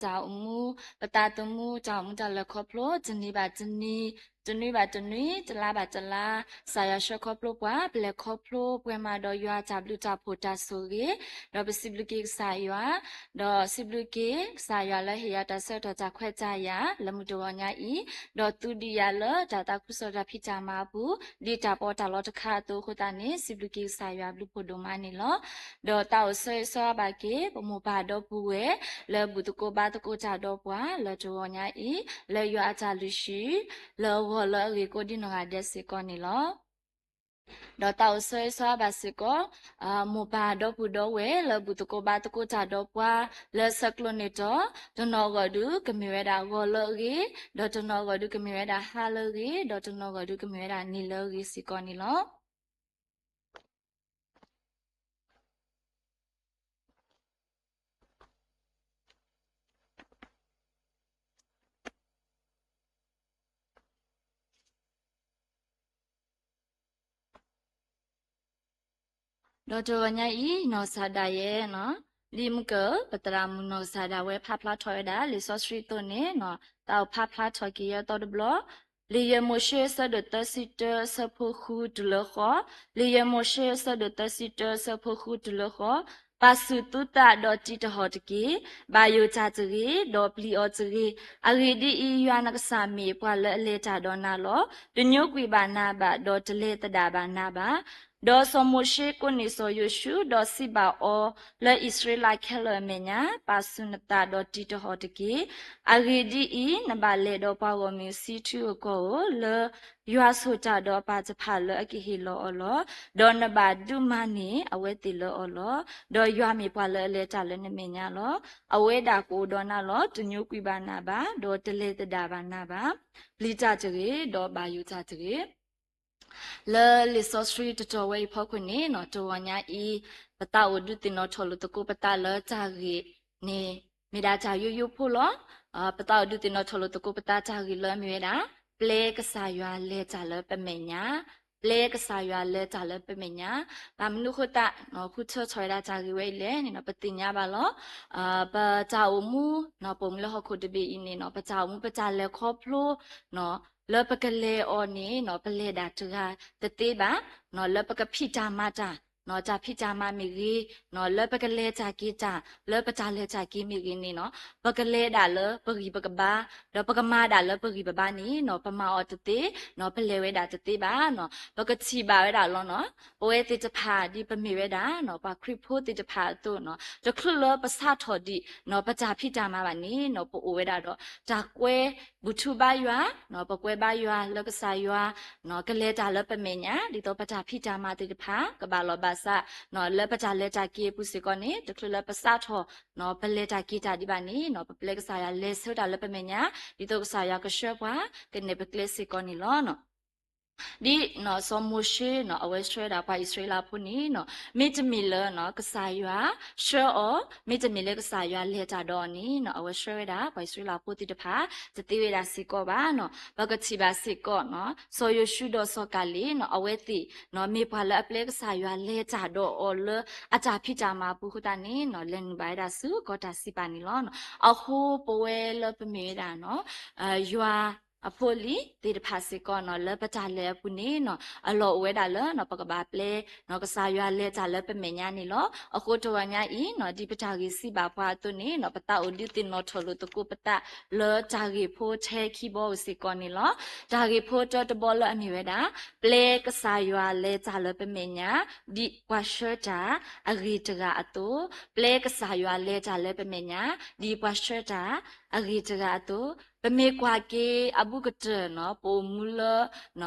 တၢ်အိၣ်မူ, ပသးသမူ, တၢ်အိၣ်မူတၢ်လဲၤခီဖျိ တနံၤဘၣ်တနံၤ, တနွံဘၣ်တနွံ, တလါဘၣ်တလါ, ကစၢ်ယွၤဆှၢခီဖျိပှၤ ပလဲၤခီဖျိ ပှဲၤမးဒီးယွၤအတၢ်ဘျုးတၢ်ဖှိၣ်တၢ်ဆိၣ်ဂ့ၤ, ဒီးပစံးဘျုးက့ၤကစၢ်ယွၤ, ဒီးစံးဘျုးက့ၤကစၢ်ယွၤလၢဟ့ၣ်ယၤတၢ်ဆၢကတီၢ်တၢ်ခွဲးတၢ်ယာ် လၢမုၢ်တဂီၤညါအံၤ, ဒီးသူဒံးယၤလၢတၢ်သးခုကစီၣ်တၢ်ဖံးတၢ်မၤအပူၤ ဒ်တၢ်ပီးတၢ်လီတခါအသိးအဃိသတးန့ၣ် စံးဘျုးက့ၤကစၢ်ယွၤဘျုးဖှိၣ်ဒိၣ်မးန့ၣ်လီၤ. ဒီးသးအိၣ်ဆၢဂ့ၤဆၢဝါဘၣ်က့ၤ ပမိၢ်ပၢ်ဒီပုၢ်ဝဲၢ် လၢဘူၣ်သကိးဘါသကိးတၢ်ဒီးပှၤ လၢတဂီၤညါအံၤ လၢယွၤအတၢ်လုၢ်ဟံၣ် လၢအဂီၢ်လၢအဂ့ၤကိးဒ်နီၢ်ဂၤဒဲးစ့ၢ်ကီးန့ၣ်လီၤ. ဒီးသးအိၣ်ဆၢဂ့ၤဆၢဝါဘၣ်စ့ၢ်ကီး မိၢ်ပၢ်ဒီပုၢ်ဒီဝဲၢ် လၢဘူၣ်သကိးဘါသကိးတၢ်ဒီးပှၤ လၢဆဲးကျိးန့ၢ်တီၤ, တနီၤအဂီၢ်ဒုးကမ့ၢ်ဝဲဒၣ်ဂီၤလၢအဂ့ၤ, ဒီးတနီၤအဂီၢ်ဒုးကမ့ၢ်ဝဲဒၣ်ဟါလၢအဂ့ၤ, ဒီးတနီၤအဂီၢ်ဒုးကမ့ၢ်ဝဲဒၣ်နံၤလၢအဂ့ၤစ့ၢ်ကီးန့ၣ်လီၤ. ဒီးတဂီၤညါအံၤ နီၢ်ကစၢ်ဒၣ်ယဲ, လံာ်မုၢ်ကၢၢ် ပသရၣ်မုၣ်နီၢ်ကစၢ်ဒၣ်ဝဲဖးဖျါထီၣ်ဝဲဒၣ် လံာ်စီဆှံအသိးန့ၣ် သးအိၣ်ဖးဖျါထီၣ်က့ၤယဲအသီတဘျီ, လံာ်ယဲၢ်မိၤၡ့ အဆၢဒိၣ်သၢဆံတၢ အဆၢဖိဃုတုၤလၢဃိး, လံာ်ယဲၢ်မိၤၡ့ အဆၢဒိၣ်သၢဆံတၢ အဆၢဖိဃုတုၤလၢဃိး, ပာ်ဆူၣ်သုသးဒီးတံးတဟီၣ်တက့ၢ်, ဘၣ်ယိၣ်တၢ်တဂ့ၤ, ဒီးပျံၤအီၤတဂ့ၤ, အဂ့ၢ်ဒ်အံၤ, ယွၤနကစၢ်မ့ၢ်ပှၤလၢအလဲၤတၢ်ဒီးနၤလီၤ. တညိကွံာ်ဘၣ်နၤဘၣ်, ဒီးတလဲၤသဒၣ်ဘၣ်နၤဘၣ်. ဒီးစီၤမိၤၡ့ကိးန့ၢ်စီၤယိၤၡူး, ဒီးစံးဘၣ်အီၤလၢအံၣ်စရ့လးခဲလၢာ်အမဲာ်ညါ, ပာ်ဆူၣ်နသးဒီးတံးတဟီၣ်တက့ၢ်. အဂ့ၢ်ဒ်အံၤ, နဘၣ်လဲၤဒီးပှၤဂီၢ်မုၢ်ဆံထူအကီၢ်ဧိၤ, လၢယွၤဆိၣ်တၢ်ဒီးအပၢ်တဖၣ်လၢအကဟ့ၣ်လီၤအီၤလီၤ. ဒီးနဘၣ်ဒုးမၤန့ၢ်အဝဲသ့ၣ်လၢအီၤလီၤ. ဒီးယွၤမ့ၢ်ပှၤလၢအလဲၤတၢ်လၢနမဲာ်ညါလီၤ. အဝဲဒၣ်ကအိၣ်ဒီးနၤလီၤ. တညိကွံာ်ဘၣ်နၤဘၣ်, ဒီးတလဲၤသဒၣ်ဘၣ်နၤဘၣ်. ပျံၤတၢ်တဂ့ၤ, ဒီးဘၣ်ယိၣ်တၢ်တဂ့ၤ. လၢလံာ်စီဆှံတတီၤဝဲအံၤဖီခိၣ်န့ၣ် တဂီၤညါအံၤ ပသးအိၣ်ဒုးသ့ၣ်နီၣ်ထီၣ်လိာ်သကိးပသးလၢတၢ်ဂ့ၢ်န့ၣ် မ့ၢ်ဒၣ်တၢ်ယိယိဖိလီၤ. ပသးအိၣ်ဒုးသ့ၣ်နီၣ်ထီၣ်လိာ်သကိးပသးတၢ်ဂ့ၢ်လၢအမ့ၢ်ဝဲဒၣ် ပျဲကစၢ်ယွၤလဲၤတၢ်လၢပမဲာ်ညါ, ပျဲကစၢ်ယွၤလဲၤတၢ်လၢပမဲာ်ညါ. ဘၣ်မနုၤအဃိသတး ဃုထၢထီၣ်ဝဲဒၣ်တၢ်ဂ့ၢ်ဝဲအံၤလဲၣ်န့ၣ် ပသ့ၣ်ညါဘၣ်လီၤ. ပတၢ်အိၣ်မူ ပအိၣ်မူလၢဟီၣ်ခိၣ်တဘ့ၣ်အံၤန့ၣ် ပတၢ်အိၣ်မူပတၢ်လဲၤခီဖျိ လၢပကလဲၤအီၤန့ၣ် ပလဲၤဒၣ်တဂၤတသ့ဘၣ်. လၢပကဖံးတၢ်မၤတၢ် တၢ်ဖံးတၢ်မၤမ့ၢ်ဂ့ၤ, လၢပကလဲၤတၢ်က့ၤတၢ် လၢပတၢ်လဲၤတၢ်က့ၤမ့ၢ်ဂ့ၤန့ၣ် ပကလဲၤဒၣ်လၢပဂံၢ်ပကဘါ, ဒီးပကမၤဒၣ်လၢပဂံၢ်ပဘါန့ၣ် ပမၤအီၤတသ့, ပလဲၤဝဲဒၣ်တသ့ဘၣ်. ပကထံၣ်ဘၣ်ဝဲဒၣ်လီၤ. ပဝဲသ့ၣ်တဖၣ်ဒ်ပမ့ၢ်ဝဲဒၣ် ပှၤခရံာ်ဖိသ့ၣ်တဖၣ်အသိး တချုးလၢပစးထီၣ်ဒံး ပတၢ်ဖံးတၢ်မၤဘၣ်န့ၣ် ပအိၣ်ဝဲဒၣ်ဒီး တၢ်ကွဲဘူးထူဘါယွၤ, ပကွဲဘါယွၤလၢကစၢ်ယွၤ ကလဲၤတၢ်လၢပမဲာ်ညါ ဒ်သိးပတၢ်ဖံးတၢ်မၤသ့ၣ်တဖၣ် ကဘၣ်လီၤဘၣ်စး လၢပတၢ်လဲၤတၢ်က့ၤအပူၤစ့ၢ်ကီးန့ၣ် တချုးလၢပစးထီၣ် ပလဲၤတၢ်က့ၤတၢ်ဒံးဘၣ်န့ၣ် ပပျဲကစၢ်ယွၤလဲၤဆၢတၢ်လၢပမဲာ်ညါ ဒ်သိးကစၢ်ယွၤကဆှၢပှၤ ကနဲၣ်ပကျဲစ့ၢ်ကီးန့ၣ်လီၤ. ဒ်စီၤမိၤၡ့ အဝဲဆှၢဒၣ်ပှၤအံၣ်စရ့လးဖိန့ၣ် မ့တမ့ၢ်လၢကစၢ်ယွၤဆှၢအီၤ, မ့တမ့ၢ်လၢကစၢ်ယွၤလဲၤတၢ်ဒီးအီၤန့ၣ် အဝဲဆှၢဝဲဒၣ်ပှၤအံၣ်စရ့လးဖိသ့ၣ်တဖၣ် တသ့ဝဲဒၣ်စ့ၢ်ကီးဘၣ်. ပကထံၣ်ဘၣ်စ့ၢ်ကီး စီၤယိၤၡူဒီးစီၤကၤလ့း အဝဲသ့ၣ် မ့ၢ်ပှၤလၢအပျဲကစၢ်ယွၤလဲၤတၢ်ဒီးအီၤလၢအတၢ်ဖံးတၢ်မၤအပူၤအဃိသတးန့ၣ် လဲၤနုာ်ဘၣ်ဝဲဒၣ်ဆူကီၢ်တၢ်စံးပာ်န့ၣ်လီၤ. အဃိပဝဲလၢပမ့ၢ်ဝဲဒၣ် ယွၤအဖိအလံၤသ့ၣ်တဖၣ်စ့ၢ်ကီး လၢပတၢ်လဲၤအပူၤန့ၣ် အလီၢ်အိၣ်ဝဲဒၣ်လၢ ပကဘၣ်ပျဲ ကစၢ်ယွၤလဲၤတၢ်လၢပမဲာ်ညါန့ၣ်လီၤ. အဃိတဂီၤညါအံၤ ဒ်ပတၢ်ဂ့ၢ်စံးဘၣ်ပှၤအသိးန့ၣ် ပသးအိၣ်ဒုးသ့ၣ်နီၣ်ထီၣ်လိာ်သကိးပသးလၢတၢ်ဂ့ၢ်ဖိထဲခံဘီဧိၤစ့ၢ်ကီးန့ၣ်လီၤ. တၢ်ဂ့ၢ်ဖိတၢတဘီလၢအမ့ၢ်ဝဲဒၣ် ပျဲကစၢ်ယွၤလဲၤတၢ်လၢပမဲာ်ညါ ဒ်ပှၤဆှၢတၢ်အဂ့ၤတဂၤအသိး, ပျဲကစၢ်ယွၤလဲၤတၢ်လၢပမဲာ်ညါ ဒ်ပှၤဆှၢတၢ်အဂ့ၤတဂၤအသိး, ပမ့ၢ်ကွၢ်က့ၤအဘူးကတၢၢ်န့ၣ် ပအိၣ်မူလၢ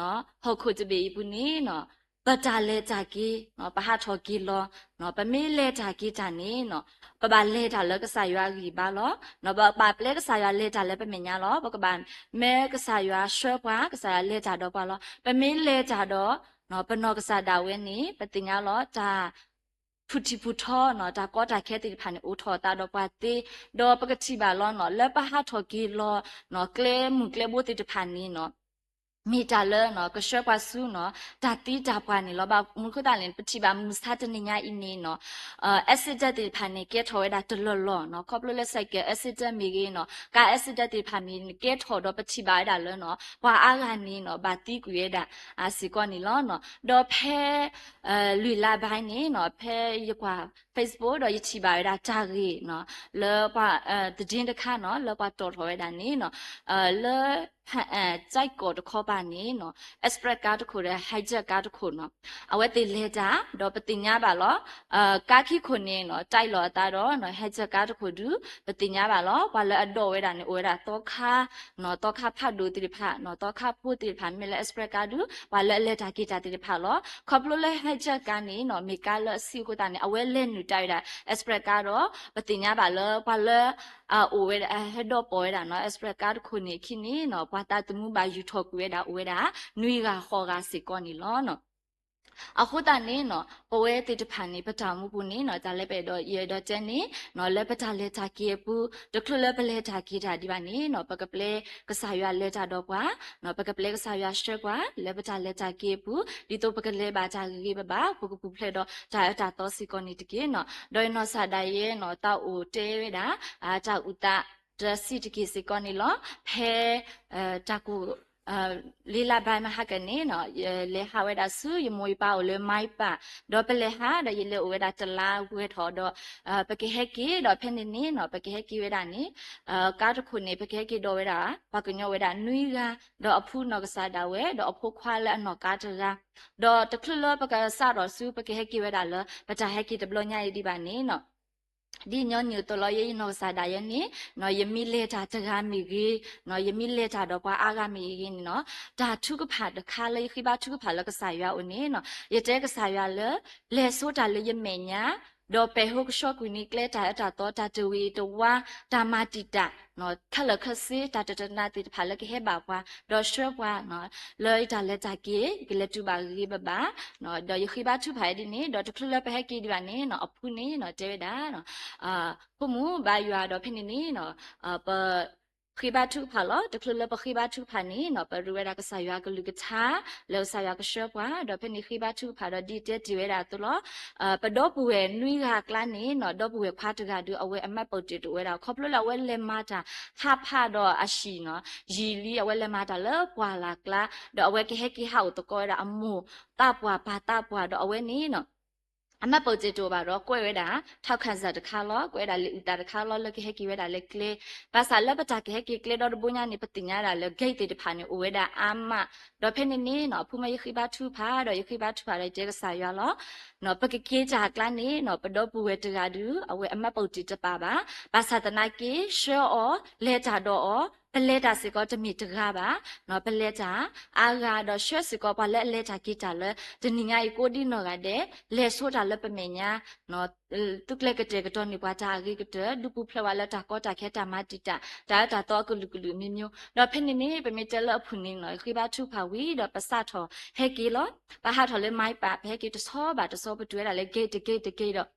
ဟီၣ်ခိၣ်တဘ့ၣ်အံၤပူၤန့ၣ် ပတၢ်လဲၤတၢ်က့ၤ ပဟးထီၣ်က့ၤလီၤ ပမ့ၢ်လဲၤတၢ်က့ၤတၢ်န့ၣ် ပဘၣ်လဲၤတၢ်လၢကစၢ်ယွၤအဂံၢ်ဘါလီၤ. ပဘၣ်ပျဲကစၢ်ယွၤလဲၤတၢ်လၢပမဲာ်ညါလီၤ. ပကဘၣ်မၢကစၢ်ယွၤဆှၢပှၤ, ကစၢ်ယွၤလဲၤတၢ်ဒီးပှၤလီၤ. ပမ့ၢ်လဲၤတၢ်ဒီး ပနီၢ်ကစၢ်ဒၣ်ဝဲန့ၣ် ပသ့ၣ်ညါလီၤ တၢ်ဖုၣ်ထံၣ်ဖုၣ်ထီ တၢ်ကီတၢ်ခဲသ့ၣ်တဖၣ်န့ၣ် အိၣ်ထီၣ်အသးဒီးပှၤသ့, ဒီးပကထံၣ်ဘၣ်လီၤ လၢပဟးထီၣ်က့ၤလီၤ ကျဲမုၢ်ကျဲဘိသ့ၣ်တဖၣ်န့ၣ် မ့ၢ်တၢ်လၢနီၤ ကဆှၢပှၤဆူနီၤ တၢ်သံတၢ်ပှၢ်န့ၣ်လီၤ. ဘၣ်မနုၤအဃိသတးလဲၣ်န့ၣ် ပထံၣ်ဘၣ်မုၢ်ဆါတနံၤညါအံၤန့ၣ်နီၤ accident သ့ၣ်တဖၣ်န့ၣ် ကဲထီၣ်ဝဲဒၣ်တလီၢ်လီၢ်နီၤ ခီဖျိလၢ ဆိုင်ကယ် accident မ့ၢ်ဂ့ၤနီၤ ကား accident သ့ၣ်တဖၣ်မ့ၢ်ဂ့ၤ ကဲထီၣ်ဒီးပထံၣ်ဘၣ်ဝဲဒၣ်လၢနီၤ ပှၤအါဂၤန့ၣ်နီၤ ဘၣ်သံကွံာ်ဝဲဒၣ် စ့ၢ်ကီးန့ၣ်လီၤ. ဒီးဖဲ လွံၢ်လါဘၣ်န့ၣ်နီၤ ဖဲယကွၢ် Facebook ဒီးယထံၣ်ဘၣ်ဝဲဒၣ်တၢ်ဂ့ၢ်နီၤ လၢပှၤ သတင်းတခါနီၤ လၢပှၤတီၣ်ထီၣ်ဝဲဒၣ်န့ၣ်နီၤ လၢ ကၠဲးကီၢ်တခီပၤန့ၣ်နီၤ express ကားတခိၣ်ဒီး hijack ကားတခိၣ်နီၤ အဝဲသ့ၣ်လဲၤတၢ် ဒီးပသ့ၣ်ညါဘၣ်လီၤ ကားခံခိၣ်န့ၣ်နီၤ တၢ်အံၤလီၤအသးဒီးနီၤ hijack ကားတခိၣ်ဒုး ပသ့ၣ်ညါဘၣ်လီၤ ပှၤလၢအဒိးဝဲဒၣ်န့ၣ် အိၣ်ဝဲဒၣ်သီခါနီၤ သီခါဖးဒိၣ်သ့ၣ်တဖၣ်နီၤ သီခါဖိသ့ၣ်တဖၣ် မ့ၢ်လၢ express ကားဒုး ပှၤလၢအလဲၤတၢ်က့ၤတၢ်သ့ၣ်တဖၣ်လီၤ. ခီဖျိလၢ hijack ကားန့ၣ်နီၤ မ့ၢ်ကားလၢအဆံးအဃိသတးန့ၣ် အဝဲလဲၤနုာ်တၢ်ဝဲဒၣ် express ကားဒီး ပသ့ၣ်ညါဘၣ်လၢပှၤလၢ အအိၣ်ဝဲဒၣ် ဟဲဒိးပိာ်ဝဲဒၣ်နီၤ express ကားတခိၣ်န့ၣ်အခံန့ၣ်နီၤ ပှၤသးသမူဘၣ်ယူၤထီၣ်ကွံာ်ဝဲဒၣ်အိၣ်ဝဲဒၣ် နွံဂၤဃိးဂၤစ့ၢ်ကီးန့ၣ်လီၤ. အဃိသတးန့ၣ်နီၤ ပဝဲသ့ၣ်တဖၣ်န့ၣ် ပတၢ်အိၣ်မူပူၤန့ၣ်နီၤ တၢ်လၢပအဲၣ်ဒိး ယအဲၣ်ဒိးတဲန့ၣ်နီၤ လၢပတၢ်လဲၤတၢ်က့ၤအပူၤ တချုးလၢပလဲၤတၢ်က့ၤတၢ်ဒံးဘၣ်န့ၣ်နီၤ ပကပျဲကစၢ်ယွၤလဲၤတၢ်ဒီးပှၤနီၤ ပကပျဲကစၢ်ယွၤဆှၢပှၤ လၢပတၢ်လဲၤတၢ်က့ၤအပူၤ ဒ်သိးပကလဲၤဘၣ်တၢ်ဂ့ၤဂ့ၤဘၣ်ဘၣ် ပကပူၤဖျဲးဒီးတၢ်အၢတၢ်သီစ့ၢ်ကီးန့ၣ်တက့ၢ်နီၤ. ဒီးယနီၢ်ကစၢ်ဒၣ်ယဲနီၤ သးအိၣ်တဲဝဲဒၣ် တၢ်အုၣ်သးတဆံးတက့ၢ်စ့ၢ်ကီးန့ၣ်လီၤ. ဖဲ တၢ်ကိၢ် လံလါဘၣ်မဟါကန့ၣ်နီၤ ယလဲၤဟးဝဲဒၣ်ဆူယမိၢ်ယပၢ်အိၣ်လၢ မါပၢ် ဒီးပလဲၤဟးဒီးယလဲၤအိၣ်ဝဲဒၣ်တလါဝဲထီၣ်ဒီး ပကဟဲက့ၤဒီးဖဲန့ၣ်န့ၣ်နီၤ ပကဟဲက့ၤဝဲဒၣ်န့ၣ် ကါတခိၣ်န့ၣ် ပကဟဲက့ၤဒီးဝဲဒၣ် ပှၤကညီဝဲဒၣ်နွံဂၤ ဒီးအဖုနီၢ်ကစၢ်ဒၣ်ဝဲ ဒီးအဖိခွါလၢအနီၢ်ကါတဂၤ ဒီးတချုးလၢပကစးထီၣ်ဆူ ပကဟဲက့ၤဝဲဒၣ်လၢ ပတၢ်ဟဲက့ၤတဘျီညါအံၤဒံးဘၣ်န့ၣ်နီၤ ဒ်ညီနုၢ်အသိးလီၤ ယဲယနီၢ်ကစၢ်ဒၣ်ယဲန့ၣ်နီၤ ယမ့ၢ်လဲၤတၢ်တဂၤမ့ၢ်ဂ့ၤနီၤ ယမ့ၢ်လဲၤတၢ်ဒီးပှၤအါဂၤမ့ၢ်ဂ့ၤန့ၣ်နီၤ တၢ်ထုကဖၣ်တခါလၢယဃ့ဘါထုကဖၣ်လၢကစၢ်ယွၤအအိၣ်န့ၣ်နီၤ ယတဲကစၢ်ယွၤလၢ လဲၤဆိတၢ်လၢယမဲာ်ညါ ဒီးပဲာ်ဟိကဆှီကွံာ်န့ၢ်ကျဲတၢ်အၢတၢ်သီ တၢ်တဝံၤတဝါ တၢ်မၤတံာ်တာ် ခဲလၢာ်ခဲဆ့ တၢ်တတနာ်သ့ၣ်တဖၣ်လၢကဟဲဘၣ်ပှၤ ဒီးဆှၢပှၤ လၢယတၢ်လဲၤတၢ်က့ၤ ယကလဲၤတုၤဘၣ်ဂ့ၤဂ့ၤဘၣ်ဘၣ် ဒီးယဃ့ဘါထုကဖၣ်ဒ်န့ၣ် ဒီးတချုးလၢပဟဲက့ၤဒံးဘၣ်န့ၣ်နီၤ အဖုန့ၣ်နီၤ တဲဝဲဒၣ် ဖိမုၣ်ဘါယွၤဒီးဖဲန့ၣ်န့ၣ်နီၤ ပ ဃ့ဘါထုကဖၣ်လီၤ. တချုးလၢပဃ့ဘါထုကဖၣ်န့ၣ်နီၤ ပရူးဝဲဒၣ်ကစၢ်ယွၤကလုၢ်ကထါ လၢကစၢ်ယွၤကဆှၢပှၤ ဒီးဖဲန့ၣ်ဃ့ဘါထုကဖၣ်ဒီးဒ်တဲတ့ၢ်ဝဲဒၣ်အသိးလီၤ. ပဒီပုၢ်ဝဲၢ်နွံဂၤအကျါန့ၣ်နီၤ ဒီပုၢ်ဝဲၢ်ခွါတဂၤဒုး အဝဲအမှတ်ပုံတင်တအိၣ်ဝဲဒၣ် ခီဖျိလၢအဝဲလဲၤမၤတၢ်ဟးဖးဒီးအဟံၣ်နီၤ ယံာ်လံ အဝဲလဲၤမၤတၢ်လၢပှၢ်လၢ်ကျါ ဒီးအဝဲကဟဲက့ၤဟးအိၣ်သကိးဝဲဒၣ်အမိၢ်သးပှၢ်ပၢ်သးပှၢ်ဒီးအဝဲန့ၣ်နီၤ အမှတ်ပုံတင်တအိၣ်ဘၣ်ဒီး ကွဲးဝဲဒၣ် ထောက်ခံစာ တခါလီၤ ကွဲးဝဲဒၣ်လံာ်အုၣ်သးတခါလီၤ လၢကဟဲက့ၤဝဲဒၣ်လၢကျဲ ဘၣ်ဆၣ်လၢပတၢ်ကဟဲက့ၤကျဲဒီတဘိညါန့ၣ် ပသ့ၣ်ညါဒၣ်လၢ gate သ့ၣ်တဖၣ်န့ၣ် အိၣ်ဝဲဒၣ်အါမး ဒီးဖဲန့ၣ်န့ၣ်နီၤ အဖုမၢယဃ့ဘါထုကဖၣ် ဒီးယဃ့ဘါထုကဖၣ်ဒီးယတဲကစၢ်ယွၤလီၤ ပကက့ၤတၢ်အကျါန့ၣ်နီၤ ပဒီပုၢ်ဝဲၢ်တဂၤဒုး အဝဲအမှတ်ပုံတင်တပာ်ဘၣ် ဘၣ်ဆၣ်သနာ်က့ ဆှၢအီၤ လဲၤတၢ်ဒီးအီၤ ပလဲၤတၢ်စ့ၢ်ကီးတမ့ၢ်တဂၤဘၣ် ပလဲၤတၢ်အါဂၤဒီးဆှၢစ့ၢ်ကီးပှၤလၢအလဲၤတၢ်က့ၤတၢ်လၢ တနံၤညါအံၤကိးဒံနီၢ်ဂၤဒဲး လဲၤဆိတၢ်လၢပမဲာ်ညါ သုကျဲၤကတဲာ်ကတီၤန့ၢ်ပှၤတၢ်အဂ့ၤကတၢၢ် ဒုးပူၤဖျဲးဝဲလၢတၢ်ကီတၢ်ခဲတၢ်မၤတံာ်တာ် တၢ်အၢတၢ်သီအကလုာ်ကလုာ်မ့ၢ်မ့ၢ် ဒီးဖဲန့ၣ်န့ၣ် ပမ့ၢ်တဲလၢအဖုၣ်န့ၣ်နီၤ ယဃ့ဘါထုကဖၣ်ဝံၤဒီးပစးထီၣ်ဟဲက့ၤလီၤ ပဟးထီၣ်လၢ မါပၢ် ပဟဲက့ၤတဆီဘၣ်တဆီ ပတုၤဝဲဒၣ်လၢ gate တ gate တ gate ဒီး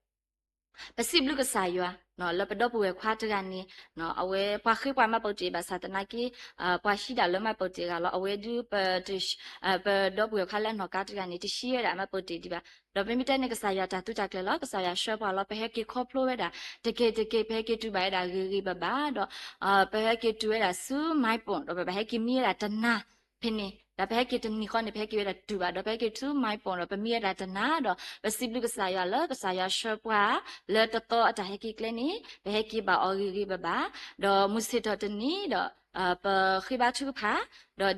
ပစံးဘျုးကစၢ်ယွၤ လၢပဒီပုၢ်ဝဲၢ်ခွါတဂၤန့ၣ် အဝဲပှၤဃ့ပှၤမှတ်ပုံတင်ဘၣ်ဆၣ်သနာ်က့ ပှၤဟံးဒၣ်လၢမှတ်ပုံတင်ဂၤလီၤ အဝဲဒုး ပဒီပုၢ်ဝဲၢ်ခွါလၢအနီၢ်ကါတဂၤန့ၣ် တဟံးဝဲဒၣ်မှတ်ပုံတင်ဒံးဘၣ် ဒီးပမ့ၢ်တဲန့ၣ်ကစၢ်ယွၤတၢ်သုတၢ်ကျဲၤလီၤ ကစၢ်ယွၤဆှၢပှၤလီၤ ပဟဲက့ၤခီဖျိဝဲဒၣ် တ gate တ gate ပဟဲက့ၤတုၤဘၣ်ဝဲဒၣ်ဂ့ၤဂ့ၤဘၣ်ဘၣ်ဒီး ပဟဲက့ၤတုၤဝဲဒၣ်ဆူ မါပိၣ် ဒီးပဘၣ်ဟဲက့ၤမံဝဲဒၣ်တနၤ ဖဲန့ၣ် ဒီးပဟဲက့ၤတနံၤဃီန့ၣ် ပဟဲက့ၤဝဲဒၣ်တုၤဘၣ် ဒီးပဟဲက့ၤဆူ မါပိၣ် ဒီးပမံဝဲဒၣ်တနၤဒီး ပစံးဘျုးကစၢ်ယွၤလၢ ကစၢ်ယွၤဆှၢပှၤ လၢတသီအတၢ်ဟဲက့ၤကျဲန့ၣ် ပဟဲက့ၤဘၣ်အီၤဂ့ၤဂ့ၤဘၣ်ဘၣ် ဒီးမုၢ်ဆ့ၣ်ထီၣ်တနံၤဒီး ပဃ့ဘါထုကဖၣ်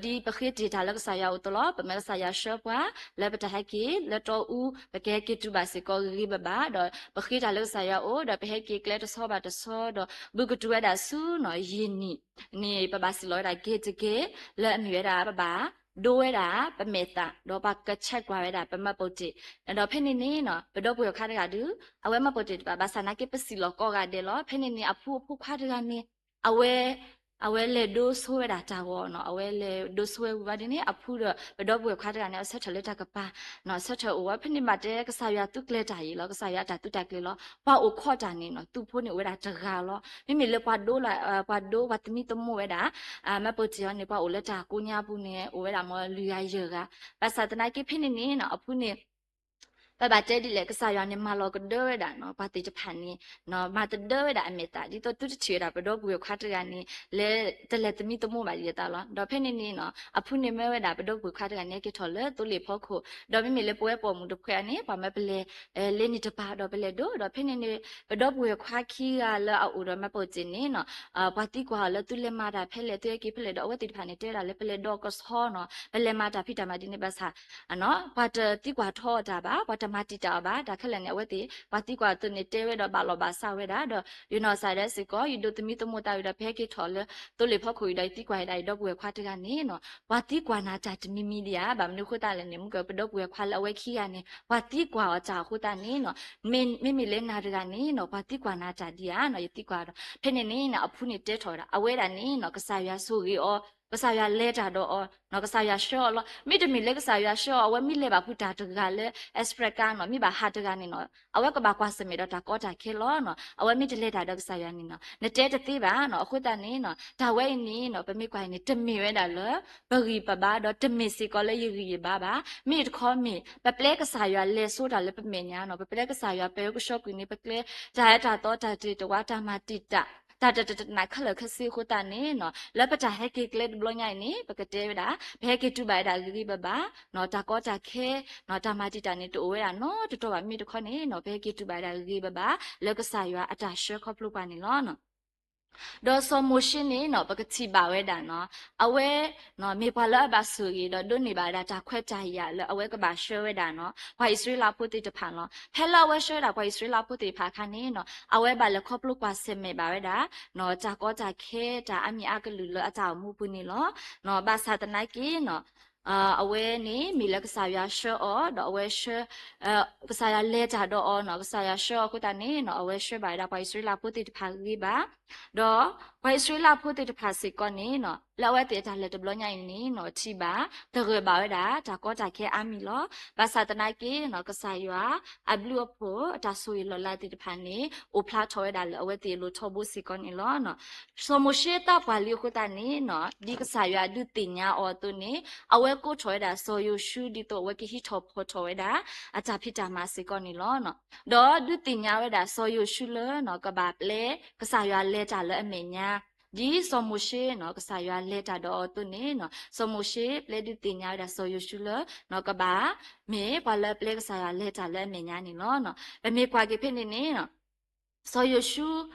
ဒီးဒ်ပဃ့တ့ၢ်တၢ်လၢကစၢ်ယွၤအိၣ်အသိးလီၤ ပမ့ၢ်ကစၢ်ယွၤဆှၢပှၤ လၢပတၢ်ဟဲက့ၤလၢတီအူ ပကဟဲက့ၤတုၤဘၣ်စ့ၢ်ကီးဂ့ၤဂ့ၤဘၣ်ဘၣ် ဒီးပဃ့တၢ်လၢကစၢ်ယွၤအိၣ် ဒီးပဟဲက့ၤကျဲတဆီဘၣ်တဆီ ဒီးဘူးကတုၤဝဲဒၣ်ဆူနီၤ ယံာ်နံၣ်န့ၣ် ပဘၣ်စံးလီၤဝဲဒၣ် gate တ gate လၢအမ့ၢ်ဝဲဒၣ် ပဘၣ်ဒိဝဲဒၣ် ပမဲာ်သး ဒီးပှၤကဆဲးကွၢ်ဝဲဒၣ် ပမှတ်ပုံတင် ဒီးဖဲန့ၣ်န့ၣ်နီၤ ပဒီပုၢ်ဝဲၢ်ခွါတဂၤဒုး အဝဲမှတ်ပုံတင်တပာ်ဘၣ်ဆၣ်သနာ်က့ ပစံးလီၤကိးဂၤဒဲးလီၤ ဖဲန့ၣ်န့ၣ် အဖုအဖိခွါတဂၤန့ၣ် အဝဲ အဝဲလဲၤဒိဆိဝဲဒၣ်တၢ်ဂီၤနီၤ, အဝဲလဲၤဒိဆိဝဲဝံၤဘၣ်ဒ်န့ၣ် အဖုဒီးပဒီပုၢ်ဝဲၢ်ခွါတဂၤန့ၣ် အဆၢထၢၣ်လၢတၢ်ကပၤနီၤ, ဆၢထၢၣ်အိၣ်ဝဲဖဲန့ၣ် ဘၣ်တဲကစၢ်ယွၤသူကျဲၤတၢ်အံၤလီၤ, ကစၢ်ယွၤအတၢ်သူတၢ်ကျဲၤလီၤ. ပှၤအိၣ်ခိးတၢ်န့ၣ်နီၤ, သူဖိန့ၣ်အိၣ်ဝဲဒၣ်တဂၤလီၤ. မ့မ့ၢ်လၢပှၤဒိလၢ ပှၤဒိပှၤသမံသမိးဝဲဒၣ် မၢပိာ်တ့ၢ်အီၤန့ၣ် ပှၤအိၣ်လၢတၢ်ကိးညါပူၤန့ၣ် အိၣ်ဝဲဒၣ်မ်လွံၢ်ဂၤယဲၢ်ဂၤ, ဘၣ်ဆၣ်သနာ်က့ဖဲန့ၣ်န့ၣ်နီၤ အဖုန့ၣ် ပဘၣ်တဲဒ်လဲၣ် ကစၢ်ယွၤန့ၣ် မၤလီၤကဒၢဝဲဒၣ်နီၤ ပှၤသ့ၣ်တဖၣ်န့ၣ် မၤတဒၢဝဲဒၣ်အမဲာ်သၣ် ဒ်သိးသုတထံၣ်ဝဲဒၣ်ပဒီပုၢ်ဝဲၢ်ခွါတဂၤန့ၣ် လၢ တလဲၤသမံသမိးဘၣ်ဒ်အသးလီၤ. ဒီးဖဲန့ၣ်န့ၣ်နီၤ အဖုန့ၣ်မၢဝဲဒၣ်ပဒီပုၢ်ဝဲၢ်ခွါတဂၤန့ၣ် ဟဲက့ၤထီၣ်လၢသိလ့ၣ်ဖီခိၣ်, ဒီးမ့မ့ၢ်လၢပဝဲပိာ်မုၣ်တဖုန့ၣ် ပှၤမၢပလဲၤ လဲၤန့ၣ်တပၤဒီးပလဲၤဒိၣ်, ဒီးဖဲန့ၣ်န့ၣ် ပဒီပုၢ်ဝဲၢ်ခွါခံဂၤလၢအအိၣ်ဒီးမၢပိာ်တ့ၢ်န့ၣ်နီၤ ပှၤသံကွၢ်အီၤလၢသုလဲၤမၤတၢ်ဖဲလဲၣ် သုဟဲက့ၤဖဲလဲၣ်ဒီး အဝဲသ့ၣ်တဖၣ်န့ၣ် တဲဝဲဒၣ်လၢပလဲၤဒိးကဆီနီၤ, ပလဲၤမၤတၢ်ဖံးတၢ်မၤဒ်န့ၣ်ဘၣ်ဆၣ် ပှၤတသံကွၢ်ထီအီၤတၢ်ဘၣ်, ပှၤတမၤတံာ်တာ်အီၤဘၣ်, တၢ်ခဲလၢာ်န့ၣ် အဝဲသ့ၣ် ပှၤသံကွၢ်အသိးန့ၣ် တဲဝဲဒီးဘၣ်လီၤဘၣ်စးဝဲဒၣ်, ဒီးယနီၢ်ကစၢ်ဒၣ်စ့ၢ်ကီး ယဒိးသမံသမိးသးဝံၤဒီး ပဟဲက့ၤထီၣ်လၢသိလ့ၣ်ဖီခိၣ်အံၤဒီး ယသံကွၢ်ဝဲဒၣ်ယဒီပုၢ်ဝဲၢ်ခွါတဂၤန့ၣ်နီၤ ပှၤသံကွၢ်နၤတၢ်တမံၤမံၤဒံးဧါ, ဘၣ်မနုၤအဃိသတးလဲၣ်န့ၣ် မ့ၢ်ကပဒီပုၢ်ဝဲၢ်ခွါလၢအဝဲခံဂၤန့ၣ် ပှၤသံကွၢ်အီၤတၢ်အဃိသတးန့ၣ်နီၤ မ့မ့ၢ်လၢနၤတဂၤန့ၣ်နီၤ ပှၤသံကွၢ်နၤတၢ်ဒံးဧါနီၤ ယသံကွၢ်ဒီး ဖဲန့ၣ်န့ၣ်နီၤ အဖုန့ၣ်တဲထီၣ်ဝဲဒၣ် အဝဲဒၣ်န့ၣ်နီၤ ကစၢ်ယွၤဆိၣ်ဂ့ၤအီၤ, ကစၢ်ယွၤလဲၤတၢ်ဒီးအီၤနီၤ ကစၢ်ယွၤဆှၢအီၤလီၤ. မ့တမ့ၢ်လၢကစၢ်ယွၤဆှၢအီၤ အဝဲမ့ၢ်လဲၤဘၣ်ဖုးတၢ်တဂၤလၢ express ကါနီၤ မ့ၢ်ဘၣ်ဟးတဂၤန့ၣ်နီၤ အဝဲကဘၣ်ကွၢ်ဆၢၣ်မဲာ်ဒီးတၢ်ကီတၢ်ခဲလီၤနီၤ. အဝဲမ့ၢ်တလဲၤတၢ်ဒီးကစၢ်ယွၤန့ၣ်နီၤ နတဲတသ့ဘၣ်နီၤ. အဃိသတးန့ၣ်နီၤ တၢ်ဝဲအံၤန့ၣ်နီၤ ပမ့ၢ်ကွၢ်အံၤန့ၣ် တမ့ၢ်ဝဲဒၣ်လၢ ပဂံၢ်ပဘါ ဒီးတမ့ၢ်စ့ၢ်ကီးလၢယဂံၢ်ယဘါဘၣ်. မ့ၢ်တခီမ့ၢ် ပပျဲကစၢ်ယွၤလဲၤဆိတၢ်လၢပမဲာ်ညါနီၤ, ပပျဲကစၢ်ယွၤပၢကဆှီကွံာ်န့ၣ် ပကျဲ တၢ်အၢတၢ်သီ တၢ်တ့ၢ်တဝါ တၢ်မၤတံာ်တာ် တၢ်တတနးခဲလၢာ်ခဲဆ့အဃိသတးန့ၣ်နီၤ လၢပတၢ်ဟဲက့ၤကျဲတဘျီညါအံၤန့ၣ် ပကတဲဝဲဒၣ် ပဟဲက့ၤတူၢ်ဘၣ်ဝဲဒၣ်ဂ့ၤဂ့ၤဘၣ်ဘၣ်နီၤ, တၢ်ကီတၢ်ခဲနီၤ တၢ်မၤတံာ်တာ်န့ၣ် တအိၣ်ဝဲဒၣ်နီတတီၤဘၣ်. မ့ၢ်တခီန့ၣ်နီၤ ပဟဲက့ၤတူၢ်ဘၣ်ဝဲဒၣ်ဂ့ၤဂ့ၤဘၣ်ဘၣ် လၢကစၢ်ယွၤအတၢ်ဆှၢခီဖျိပှၤန့ၣ်လီၤ. ဒီးစီၤမိၤၡ့န့ၣ်နီၤ ပကထံၣ်ဘၣ်ဝဲဒၣ်နီၤ အဝဲ မ့ၢ်ပှၤလၢအဘၣ်ဆိၣ်ဂ့ၤဒီးဒိးန့ၢ်ဘၣ်ဝဲဒၣ်တၢ်ခွဲးတၢ်ယာ်လၢအဝဲကဘၣ်ဆှၢဝဲဒၣ်နီၤ ပှၤအံၣ်စရ့လးဖိသ့ၣ်တဖၣ်လီၤ. ဖဲလၢအဝဲဆှၢဝဲဒၣ်ပှၤအံၣ်စရ့လးဖိသ့ၣ်တဖၣ်အခါန့ၣ်နီၤ အဝဲဘၣ်လဲၤခီဖျိကွၢ်ဆၢၣ်မဲာ်ဘၣ်ဝဲဒၣ် တၢ်ကီတၢ်ခဲ တၢ်အါမံၤအါကလုာ်လၢအတၢ်အိၣ်မူပူၤန့ၣ်လီၤ. ဘၣ်ဆၣ်သနာ်က့နီၤ အဝဲန့ၣ် မ့ၢ်လၢကစၢ်ယွၤဆှၢအီၤ ဒီးအဝဲဆှၢ ကစၢ်ယွၤလဲၤတၢ်ဒီးအီၤနီၤ, ကစၢ်ယွၤဆှၢအီၤအဃိသတးန့ၣ်နီၤ အဝဲဆှၢဘၣ်ဝဲဒၣ်ပှၤအံၣ်စရ့လးဖိသ့ၣ်တဖၣ်ဂ့ၤဘၣ် ဒီးပှၤအံၣ်စရ့လးဖိသ့ၣ်တဖၣ်စ့ၢ်ကီးန့ၣ်နီၤ လၢအဝဲသ့ၣ်အတၢ်လဲၤတဘျီညါအံၤန့ၣ်နီၤ ထံၣ်ဘၣ် သဂၢၢ်ဘၣ်ဝဲဒၣ် တၢ်ကီတၢ်ခဲအါမံၤလီၤ. ဘၣ်ဆၣ်သနာ်က့နီၤ ကစၢ်ယွၤအဘျုးအဖှိၣ် အတၢ်ဆိၣ်ဂ့ၤလီၤလးသ့ၣ်တဖၣ်န့ၣ် အိၣ်ဖျါထီၣ်ဝဲဒၣ်လၢအဝဲသ့ၣ်အလိၤထီဘိစ့ၢ်ကီးန့ၣ်လီၤ. စီၤမိၤၡ့သးပှၢ်လံအဃိသတးန့ၣ်နီၤ ဒ်ကစၢ်ယွၤဒုးသ့ၣ်ညါအီၤအသိးန့ၣ် အဝဲကိးထီၣ်ဝဲဒၣ်စီၤယိၤၡူ ဒ်သိးအဝဲကဟံးထီၣ်ဖီၣ်ထီၣ်ဝဲဒၣ် အတၢ်ဖံးတၢ်မၤစ့ၢ်ကီးန့ၣ်လီၤ. ဒီးဒုးသ့ၣ်ညါဝဲဒၣ်စီၤယိၤၡူလၢနီၤ ကဘၣ်ပျဲကစၢ်ယွၤလဲၤတၢ်လၢအမဲာ်ညါ ဒ်စီၤမိၤၡ့နီၤ ကစၢ်ယွၤလဲၤတၢ်ဒီးအီၤအသိးန့ၣ်နီၤ စီၤမိၤၡ့ပျဲဒုးသ့ၣ်ညါဝဲဒၣ်စီၤယိၤၡူလၢနီၤ ကဘၣ်မ့ၢ်ပှၤလၢအပျဲကစၢ်ယွၤလဲၤတၢ်လၢအမဲာ်ညါန့ၣ်လီၤ. ပမ့ၢ်ကွၢ်က့ၤဖဲန့ၣ်န့ၣ်နီၤ စီၤယိၤၡူ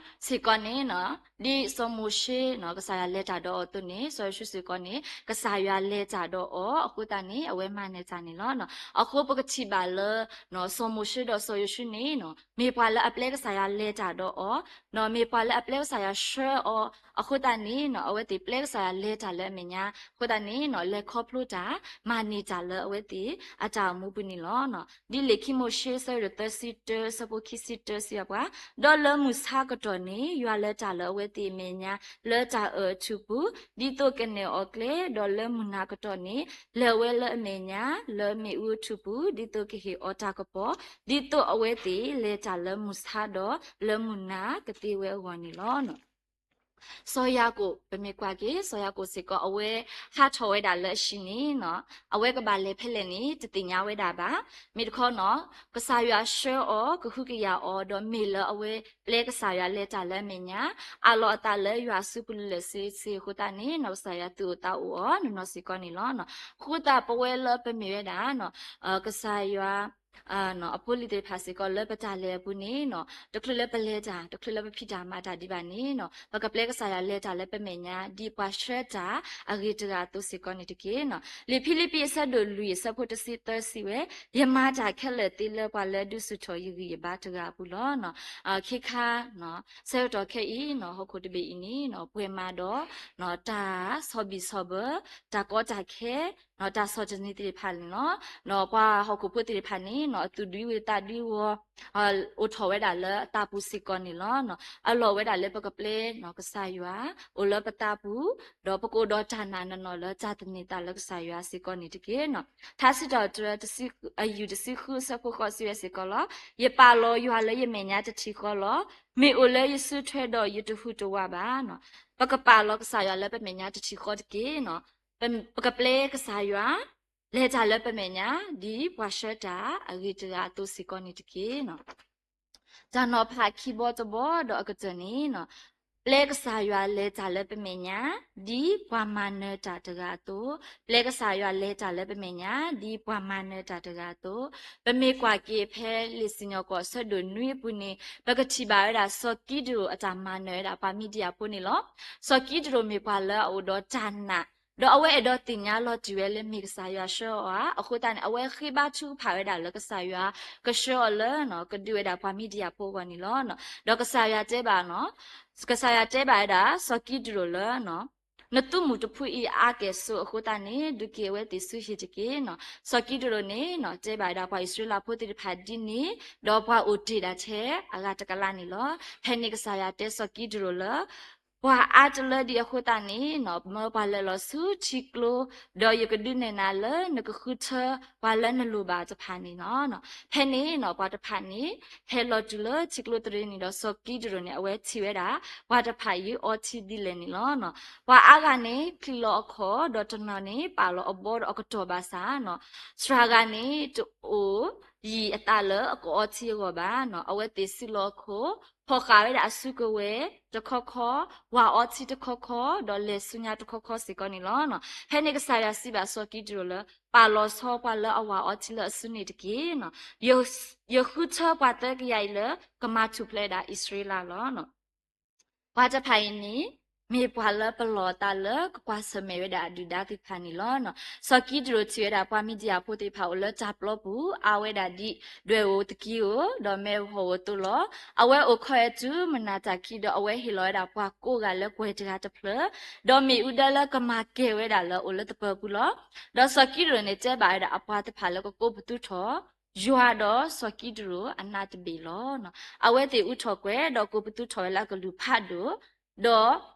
စ့ၢ်ကီးန့ၣ်နီၤ ဒ်စီၤမိၤၡ့နီၤ ကစၢ်ယွၤလဲၤတၢ်ဒီးအီၤအသိးန့ၣ် စီၤယိၤၡူစ့ၢ်ကီးန့ၣ် ကစၢ်ယွၤလဲၤတၢ်ဒီးအီၤအဃိသတးန့ၣ် အဝဲမၤနၢၤတၢ်န့ၣ်လီၤ. အဃိပကထံၣ်ဘၣ်လၢ စီၤမိၤၡ့ဒီးစီၤယိၤၡူန့ၣ်နီၤ မ့ၢ်ပှၤလၢအပျဲကစၢ်ယွၤလဲၤတၢ်ဒီးအီၤ ဒီးမ့ၢ်ပှၤလၢအပျဲကစၢ်ယွၤဆှၢအီၤအဃိသတးန့ၣ်နီၤ အဝဲသ့ၣ်ပျဲကစၢ်ယွၤလဲၤတၢ်လၢအမဲာ်ညါ အဃိသတးန့ၣ်နီၤ လဲၤခီဖျိတၢ် မၤန့ၢ်တၢ်လၢအဝဲသ့ၣ်အတၢ်အိၣ်မူပူၤန့ၣ်လီၤ. ဒ်လံာ်ခံမိၤၡ့ အဆၢဒိၣ်သၢဆံတၢ အဆၢဖိခံဆံတၢ စံးဘၣ်ပှၤ, ဒီးလၢမုၢ်ဆါကတီၢ်န့ၣ် ယွၤလဲၤတၢ်လၢအဝဲသ့ၣ်အမဲာ်ညါ လၢတၢ်အၢၣ်အထူၣ်ပူၤ ဒ်သိးကနဲၣ်အီၤကျဲ, ဒီးလၢမုၢ်နၤကတီၢ်န့ၣ် လဲၤဝဲလၢအမဲာ်ညါ လၢမ့ၣ်အူအထူၣ်ပူၤ ဒ်သိးကဟ့ၣ်အီၤတၢ်ကပီၤ ဒ်သိးအဝဲသ့ၣ်လဲၤတၢ်လၢမုၢ်ဆါဒီးလၢမုၢ်နၤကသ့ဝဲအဂီၢ်န့ၣ်လီၤ. စီၤယၤကိာ် ပမ့ၢ်ကွၢ်က့ၤ စီၤယၤကိာ်စ့ၢ်ကီး အဝဲဟးထီၣ်ဝဲဒၣ်လၢအဟံၣ်န့ၣ်နီၤ အဝဲကဘၣ်လဲၤဖဲလဲၣ်န့ၣ် တသ့ၣ်ညါဝဲဒၣ်ဘၣ်. မ့ၢ်တခီနီၤ ကစၢ်ယွၤဆှၢအီၤ ကဟုကယာ်အီၤ ဒီးမ့ၢ်လၢအဝဲပျဲကစၢ်ယွၤလဲၤတၢ်လၢအမဲာ်ညါ အးလီၤအသးလၢယွၤအစုပူၤလၢာ်လၢာ်ဆ့ဆ့အဃိသတးန့ၣ်နီၤ ကစၢ်ယွၤသူၣ်အိၣ်သးအိၣ်အီၤနီၢ်နီၢ်စ့ၢ်ကီးန့ၣ်လီၤ. အဃိသတးပဝဲလၢပမ့ၢ်ဝဲဒၣ် ကစၢ်ယွၤ အဖိအလံၤသ့ၣ်တဖၣ်စ့ၢ်ကီးလၢပတၢ်လဲၤအပူၤန့ၣ်နီၤ တချုးလၢပလဲၤတၢ် တချုးလၢပဖံးတၢ်မၤတၢ်ဒံးဘၣ်န့ၣ်နီၤ ပကပျဲကစၢ်ယွၤလဲၤတၢ်လၢပမဲာ်ညါ ဒ်ပှၤဆှၢတၢ်အဂ့ၤတဂၤအသိးစ့ၢ်ကီးန့ၣ်တက့ၢ်. လံာ်ဖံလံးပံးအဆၢဒိၣ်လွံၢ်အဆၢဖိတဆံသၢစံးဝဲ, ယမၤတၢ်ခဲလၢာ်သ့လၢပှၤလၢဒုးဆူၣ်ထီၣ်ယဂံၢ်ယဘါတဂၤအပူၤလီၤ. ခ့ခါ ဆၢကတီၢ်ခဲအံၤနီၤ ဟီၣ်ခိၣ်တဘ့ၣ်အံၤန့ၣ်နီၤ ပှဲၤမးဒီး တၢ်ဆီၣ်ဘံၣ်ဆီၣ်ဘၢ တၢ်ကီတၢ်ခဲ တၢ်ဆီၣ်တနံၤသ့ၣ်တဖၣ်န့ၣ်လီၤ. ဒီးပှၤဟီၣ်ခိၣ်ဖိသ့ၣ်တဖၣ်န့ၣ် အသူၣ်ဒွံဝံၤသးဒွံဝီၤ အိၣ်ထီၣ်ဝဲဒၣ်လၢအသးပူၤစ့ၢ်ကီးန့ၣ်လီၤ. အလီၢ်ဝဲဒၣ်လၢပကပျဲကစၢ်ယွၤ အိၣ်လၢပသးပူၤ, ဒီးပကအိၣ်ဒီးတၢ်နာ်နီၢ်နီၢ်လၢတၢ်သန့ၤသးလၢကစၢ်ယွၤစ့ၢ်ကီးန့ၣ်တက့ၢ်. ထါစံးထီၣ်ပတြၢၤ အယူၢ်တဆံဃုအဆၢဖိဃိးစံးဝဲစ့ၢ်ကီးလီၤ. ယပာ်လီၤယွၤလၢယမဲာ်ညါတထံၣ်ဃီလီၤ. မ့ၢ်အိၣ်လၢယစုထွဲဒီးယတဟူးတဝးဘၣ်. ပကပာ်လီၤကစၢ်ယွၤလၢပမဲာ်ညါတထံၣ်ဃီတက့ၢ်. ပကပျဲကစၢ်ယွၤ လဲၤတၢ်လၢပမဲာ်ညါ ဒ်ပှၤဆှၢတၢ်အဂ့ၤတဂၤအသိးစ့ၢ်ကီးန့ၣ်တက့ၢ်. တၢ်နီၤဖးခံဘီတဘီဒီးအကတၢၢ်န့ၣ်, ပျဲကစၢ်ယွၤလဲၤတၢ်လၢပမဲာ်ညါ ဒ်ပှၤမၤနၢၤတၢ်တဂၤအသိး, ပျဲကစၢ်ယွၤလဲၤတၢ်လၢပမဲာ်ညါ ဒ်ပှၤမၤနၢၤတၢ်တဂၤအသိး, ပမ့ၢ်ကွၢ်က့ၤဖဲလံာ်စံၣ်ညီၣ်ကွီၢ်အဆၢဒိၣ်နွံအပူၤန့ၣ် ပကထံၣ်ဘၣ်ဝဲဒၣ် စီၤကံဒရိၣ်အတၢ်မၤနၢၤဝဲဒၣ်ပှၤမံၤဒယၣ်ဖိန့ၣ်လီၤ. စီၤကံဒရိၣ်မ့ၢ်ပှၤလၢအအိၣ်ဒီးတၢ်နာ် ဒီးအဝဲအဲၣ်ဒိးသ့ၣ်ညါလီၤတံၢ်ဝဲလၢမ့ၢ်ကစၢ်ယွၤဆှၢအီၤဧါ. အဃိသတးန့ၣ် အဝဲဃ့ဘါထုကဖၣ်ဝဲဒၣ်လၢကစၢ်ယွၤ ကဆှၢအီၤလၢ ကဒုးဝဲဒၣ်ပှၤမံၤဒယၣ်ဖိအဂီၢ်န့ၣ်လီၤ. ဒီးကစၢ်ယွၤတဲဘၣ်, ကစၢ်ယွၤတဲဘၣ်ဝဲဒၣ် စီၤကံဒရိၣ်လၢ နသုးမုၢ်တဖုအံၤအါကဲၣ်ဆိးအဃိသတးန့ၣ် ဒုးက့ၤအဝဲသ့ၣ်ဆူဟံၣ်တက့ၢ်. စီၤကံဒရိၣ်န့ၣ် တဲဘၣ်ဝဲဒၣ်ပှၤအံၣ်စရ့လးဖိသ့ၣ်တဖၣ်ဒ်န့ၣ်, ဒီးပှၤအိၣ်တ့ၢ်ဒၣ်ထဲအဂၤတကလးန့ၣ်လီၤ. ဖဲန့ၣ်ကစၢ်ယွၤတဲစီၤကံဒရိၣ်လၢ ပှၤအါတလၢဒံးအဃိသတးန့ၣ် မၢပှၤလဲၤလီၤဆူထံကျိ, ဒီးယကဒုးနဲၣ်နၤလၢနကဃုထၢပှၤလၢနလိၣ်ဘၣ်တဖၣ်န့ၣ်လီၤ. ဖဲန့ၣ် ပှၤတဖၣ်န့ၣ် ဟဲလီၤတုၤလၢထံကျိတရံးန့ၣ်ဒီး စီၤကံဒရိၣ်န့ၣ် အဝဲထံၣ်ဝဲဒၣ် ပှၤတဖၣ်အံၤအီထံဒ်လဲၣ်န့ၣ်လီၤ. ပှၤအါဂၤန့ၣ် ချံးလီၤအခီၣ်, ဒီးတနီၤန့ၣ် ပာ်လီၤအဘီဒီးအကတီၢ်ဘၣ်ဆၣ်, စှၤဂၤန့ၣ် တအိၣ်ယံၤအသးလၢအကအီထံအဂီၢ်ဘၣ်. အဝဲသ့ၣ်စုလီၤအခိၣ်, ဖီၣ်ဃာ်ဝဲဒၣ်အစုကဝဲၤတခီခီ, ဝၤအီထံတခီခီ, ဒီးလဲၤဆူညါတခီခီစ့ၢ်ကီးန့ၣ်လီၤ. ဖဲန့ၣ်ကစၢ်ယွၤစံးဘၣ်စီၤကံဒရိၣ်လၢ ပာ်လီၤဆီပှၤလၢအဝၤအီထံလၢအစုန့ၣ်တက့ၢ်. ယဃုထၢပှၤသၢကယၤအံၤလၢ ကမၤထူၣ်ဖျဲးဒၣ်အံၣ်စရ့လးလီၤ. ပှၤတဖၣ်အံၤန့ၣ် မ့ၢ်ပှၤလၢပလီၢ်အသးလၢကကွၢ်ဆၢၣ်မဲာ်ဝဲဒၣ်အဒုၣ်ဒါသ့ၣ်တဖၣ်န့ၣ်လီၤ. စီၤကံဒရိၣ်ထံၣ်ဝဲဒၣ်ပှၤမံၤဒယၣ်ဖိသ့ၣ်တဖၣ်အိၣ်လၢတၢ်ပျီပူၤ အါဝဲဒၣ်ဒ်ဒွဲၣ်ဧိၤသကံဧိၤ, ဒီးမ့ၣ်အူဟီၣ်ဧိၤအသိးလီၤ. အဝဲအိၣ်ခီၣ်အဲၣ်တုၤမုၢ်နၤတၢ်ခံဒီး အဝဲဟ့ၣ်လီၤဝဲဒၣ်ပှၤကိးဂၤလၢကွဲၤတဂၤတဖျၢၣ်, ဒီးမ့ၣ်အူဒၢလၢကမၤကဲၤဝဲဒၣ်လၢအအိၣ်လၢသပၢၤပူၤလီၤ. ဒီးစီၤကံဒရိၣ်န့ၣ်တဲဘၣ်ဝဲဒၣ်အပှၤတဖၣ်လၢကကိးပသူထီၣ် ယွၤဒီးစီၤကံဒရိၣ်အနးတဘ့ၣ်လီၤ. အဝဲသ့ၣ်အူထီၣ်ကွဲၤ ဒီးကိးပသူထီၣ်ဝဲလၢအကလုၢ်ဖးဒိၣ်, ဒီး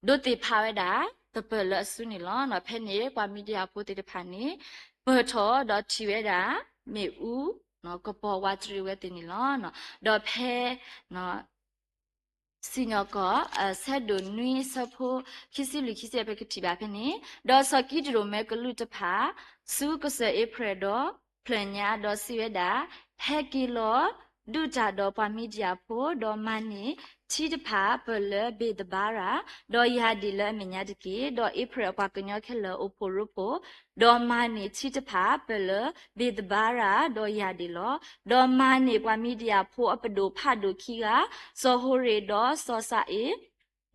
ဒိးသ့ၣ်ဖးဝဲဒၣ် သပၢၤလၢအစုန့ၣ်လီၤ. ဖဲန့ၣ်ပှၤမံၤဒယၣ်ဖိသ့ၣ်တဖၣ်န့ၣ် ပၢၢ်ထီၣ်ဒီးထံၣ်ဝဲဒၣ် မ့ၣ်အူ ကပီၤဝးတရံးဝဲသ့ၣ်န့ၣ်လီၤ. ဒီးဖဲ စံၣ်ညီၣ်ကွီၢ် အဆၢဒိၣ်နွံအဆၢဖိ ခံဆံလွံၢ်ခံဆံ ပကထံၣ်ဘၣ်ဖဲန့ၣ်, ဒီးစီၤကံဒရိၣ်မၢကလူးတဖၣ် ဆူကစၢၢ်အ့ဖြၢၣ်ဒီဖျၢၣ်ညါ ဒီးစံးဝဲဒၣ်, ဟဲက့ၤလီၤ ဒုးတၢ်ဒီးပှၤမံၤဒယၣ်ဖိ, ဒီးမၤန့ၢ်ထံတဖၣ်ပၢၢ်လၢဘ့ၤသဘၤရၤ, ဒီးယၤဒ့ၣ်လၢအမဲာ်ညါတက့ၢ်. ဒီးအ့ဖြၢၣ်အပှၤကညီခဲလၢာ်အိၣ်ဖှိၣ်ရိဖှိၣ်, ဒီးမၤန့ၢ်ထံတဖၣ်ပၢၢ်လၢဘ့ၤသဘၤရၤ, ဒီးယၤဒ့ၣ်လီၤ. ဒီးမၤန့ၢ်ပှၤမံၤဒယၣ်ဖိအပဒိၣ်ဖးဒိၣ်ခံဂၤ, စီၤဟိရ့ၣ်ဒီးစီၤစၤအ့ၣ်,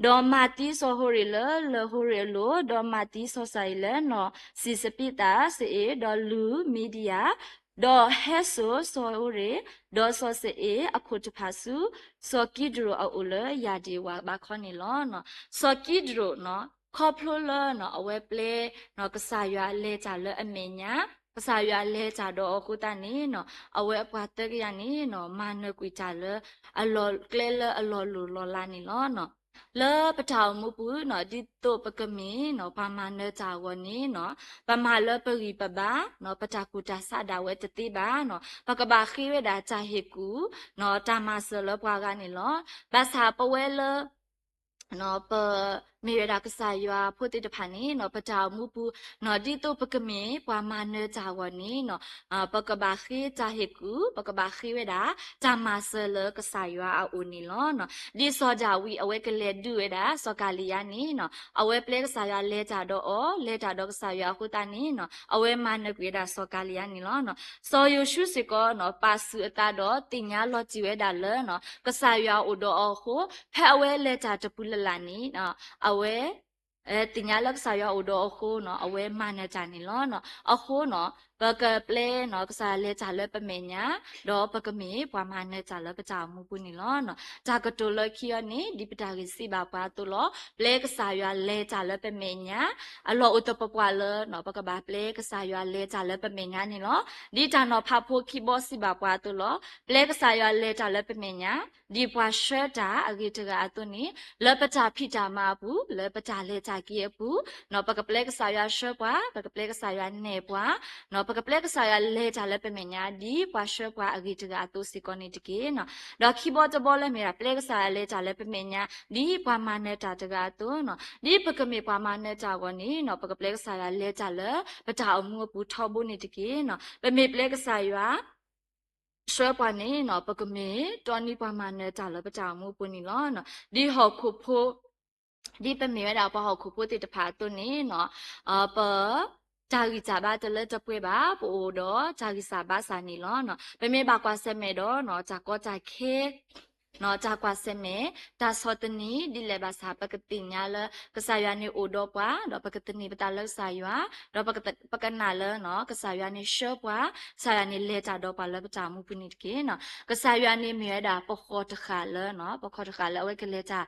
ဒီးမၤသံစီၤဟိရ့ၣ်လၢလၢၢ်ဟိရ့ၣ်အလိၤ, ဒီးမၤသံစီၤစၤအ့ၣ်လၢနီၢ်စံၣ်စပံးသၣ်စ့ၢ်အ့ၣ်, ဒီးလူၤမံၤဒယၣ်, ဒီးဟဲစိာ်စီၤဟိရ့ၣ်, ဒီးစီၤစၤအ့ၣ်အခိၣ်တဖၣ်ဆူ စီၤကံဒရိၣ်အအိၣ်လၢယၤဒ့ၣ်ဝၤဘးခီန့ၣ်လီၤ. စီၤကံဒရိၣ် ခီဖျိလၢအဝဲပျဲ ကစၢ်ယွၤလဲၤတၢ်လၢအမဲာ်ညါ, ကစၢ်ယွၤလဲၤတၢ်ဒီးအဃိသတးန့ၣ် အဝဲအပှၤသၢကယၤန့ၣ် မၤနၢၤကွံာ်တၢ်လၢ အလီၢ်ကျဲလၢအလီၤလိၢ်လီၤလးန့ၣ်လီၤ. လၢပတၢ်အိၣ်မူပူၤ ဒ်သိးပကမ့ၢ် ပှၤမၤနၢၤတၢ်အဂီၢ်န့ၣ် ပမၤလၢပဂံၢ်ပဘါ ပတၢ်ကူၣ်တၢ်ဆးဒၣ်ဝဲတသ့ဘၣ်. ပကဘၣ်ဃ့ဝဲဒၣ်တၢ်ဟ့ၣ်ကူၣ် တၢ်မၤစၢၤလၢပှၤဂၤန့ၣ်လီၤ. ဘၣ်ဆၣ်ပဝဲလၢ ပမ့ၢ်ဝဲဒၣ်ကစၢ်ယွၤဖိသ့ၣ်တဖၣ်န့ၣ် ပတၢ်အိၣ်မူပူၤ ဒ်သိးပကမ့ၢ်ပှၤမၤနၢၤတၢ်အဂီၢ်န့ၣ် ပကဘၣ်ဃ့တၢ်ဟ့ၣ်ကူၣ်, ပကဘၣ်ဃ့ဝဲဒၣ် တၢ်မၤစၢၤလၢကစၢ်ယွၤအအိၣ်န့ၣ်လီၤ. ဒ်စီၤဒၤဝံးအဝဲကလဲၤဒုးဝဲဒၣ်စီၤကၤလံယါန့ၣ် အဝဲပျဲကစၢ်ယွၤလဲၤတၢ်ဒီးအီၤ, လဲၤတၢ်ဒီးကစၢ်ယွၤအဃိသတးန့ၣ် အဝဲမၤနၢၤကွံာ်ဝဲဒၣ်စီၤကၤလံယါန့ၣ်လီၤ. စီၤယိၤၡူစ့ၢ်ကီး ပာ်ဆူၣ်အသးဒီးသ့ၣ်ညါလီၤတံၢ်ဝဲဒၣ်လၢ ကစၢ်ယွၤအိၣ်ဒီးအီၤအဃိ, ဖဲအဝဲလဲၤတၢ်တပူၤလၢ်လၢ်န့ၣ် အဝဲ သ့ၣ်ညါလၢကစၢ်ယွၤအိၣ်ဒီးအီၤအဃိ အဝဲမၤနၢၤတၢ်န့ၣ်လီၤ. အဃိ ပကပျဲနီၤ ကစၢ်ယွၤလဲၤတၢ်လၢပမဲာ်ညါ, ဒီးပကမ့ၢ်ပှၤမၤနၢၤတၢ်လၢပတၢ်အိၣ်မူပူၤန့ၣ်လီၤ. တၢ်ကတိၤလၢခံအံၤန့ၣ် ဒ်ပတၢ်ဂ့ၢ်စံးဘၣ်ပှၤအသိးလီၤ. ပျဲကစၢ်ယွၤလဲၤတၢ်လၢပမဲာ်ညါ, အလီၢ်အိၣ်သပှၢ်ပှၢ်လၢ ပကဘၣ်ပျဲကစၢ်ယွၤလဲၤတၢ်လၢပမဲာ်ညါန့ၣ်လီၤ. ဒ်တၢ်နီၤဖးဖိခံဘီစံးဘၣ်ပှၤအသိးလီၤ. ပျဲကစၢ်ယွၤလဲၤတၢ်လၢပမဲာ်ညါ ဒ်ပှၤဆှၢတၢ်အဂ့ၤတဂၤအသိးန့ၣ်, လၢပတၢ်ဖံးတၢ်မၤအပူၤ, လၢပတၢ်လဲၤတၢ်က့ၤအပူၤ, ပကပျဲကစၢ်ယွၤဆှၢပှၤ, ပကပျဲကစၢ်ယွၤနဲၣ်ပှၤ, ပကပျဲကစၢ်ယွၤလဲၤတၢ်လၢပမဲာ်ညါ ဒ်ပှၤဆှၢပှၤအဂ့ၤတဂၤအသိးစ့ၢ်ကီးန့ၣ်တက့ၢ်. ဒီးခံဘီတဘီလၢမ့ၢ်ဒၣ် ပျဲကစၢ်ယွၤလဲၤတၢ်လၢပမဲာ်ညါ ဒ်ပှၤမၤနၢၤတၢ်တဂၤအသိး, ဒ်ပကမ့ၢ်ပှၤမၤနၢၤတၢ်အဂီၢ်န့ၣ် ပကပျဲကစၢ်ယွၤလဲၤတၢ်လၢပတၢ်အိၣ်မူအပူၤထီဘိန့ၣ်တက့ၢ်. ပမ့ၢ်ပျဲကစၢ်ယွၤ ဆှၢပှၤန့ၣ် ပကမ့ၢ်တီနံၤပှၤမၤနၢၤတၢ်လၢပတၢ်အိၣ်မူအပူၤန့ၣ်လီၤ. ဒ်ဟီၣ်ခိၣ်ဖိ, ဒ်ပမ့ၢ်ဝဲဒၣ်ပှၤဟီၣ်ခိၣ်ဖိသ့ၣ်တဖၣ်အသိးန့ၣ်, ပ တၢ်ဂံၢ်စၢ်ဘါတလၢတပှဲၤဘၣ်, ပအိၣ်ဒီးတၢ်ဂံၢ်စၢ်ဘါစၢ်န့ၣ်လီၤ. ပမ့ၢ်ဘၣ်ကွၢ်ဆၢၣ်မဲာ်ဒီး တၢ်ကီတၢ်ခဲ တၢ်ကွၢ်ဆၢၣ်မဲာ် တၢ်ဆီၣ်သနံးဒ်လဲၣ်ဘၣ်ဆၣ် ပကသ့ၣ်ညါလၢ ကစၢ်ယွၤန့ၣ်အိၣ်ဒီးပှၤ, ဒီးပကသန့ၤပသးလၢကစၢ်ယွၤ, ဒီးပကနာ်လၢ ကစၢ်ယွၤန့ၣ်ဆှၢပှၤ, ကစၢ်ယွၤန့ၣ်လဲၤတၢ်ဒီးပှၤလၢပတၢ်အိၣ်မူပူၤန့ၣ်တက့ၢ်. ကစၢ်ယွၤန့ၣ်မ့ၢ်ဝဲဒၣ်ပဃီတဃာ်လၢ, ပဃီတဃာ်လၢအဝဲကလဲၤတၢ်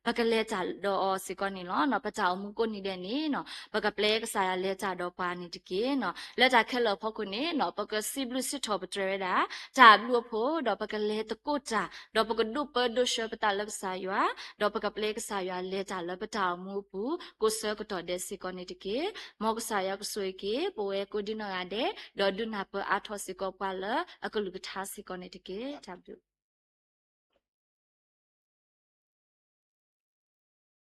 ပကလဲၤတၢ်ဒီးအီၤစ့ၢ်ကီးန့ၣ်လီၤ. ပတၢ်အိၣ်မူကိးနံၤဒဲးန့ၣ် ပကပျဲကစၢ်ယွၤလဲၤတၢ်ဒီးပှၤန့ၣ်တက့ၢ်. လၢတၢ်ခဲလၢာ်အဖီခိၣ်န့ၣ် ပကစံးဘျုးစံးထီၣ်ပတြၢၤဝဲဒၣ် တၢ်ဘျုးအဖှိၣ်, ဒီးပကလဲၤသကိးတၢ်, ဒီးပကဒိးပၢဒိးဆှၢပသးလၢကစၢ်ယွၤ, ဒီးပကပျဲကစၢ်ယွၤလဲၤတၢ်လၢပတၢ်အိၣ်မူအပူၤ ကိးဆၢကတီၢ်ဒဲးစ့ၢ်ကီးန့ၣ်တက့ၢ်. မ်ကစၢ်ယွၤကဆိၣ်ဂ့ၤက့ၤ ပဝဲကိးဒ်နီၢ်ဂၤဒဲး, ဒီးဒုးနၢ်ပၢၢ်အါထီၣ်စ့ၢ်ကီးပှၤလၢအကလုၢ်ကထါစ့ၢ်ကီးန့ၣ်တက့ၢ်. တၢ်ဘျုး